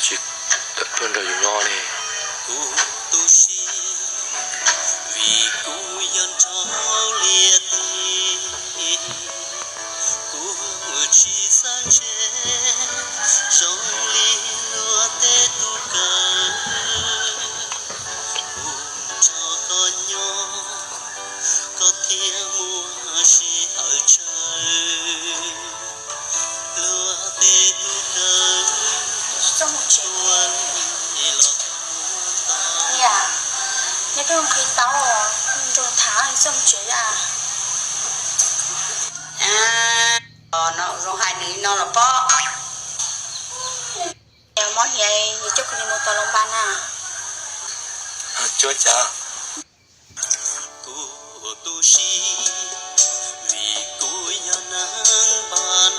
Tsis tuaj nrog yus nyob ne. Kuv tu siab vim kuv yog nraug liaj teb, kuv tsis txawj ntse zoo li luag tej tub kawm. Kuv nrog koj nyob, koj thiaj muaj sij hawm tsawg. Luag tej tub kawm tuaj li los tau. Niam, neb pheej nqhis tau, nrog tham txoj tsev a. No zoo hais nws li no los pob. Mob hniav, coj kuv niam mus tom loos npas na. Cuab cas. Kuv tu siab vim kuv yog neeg npam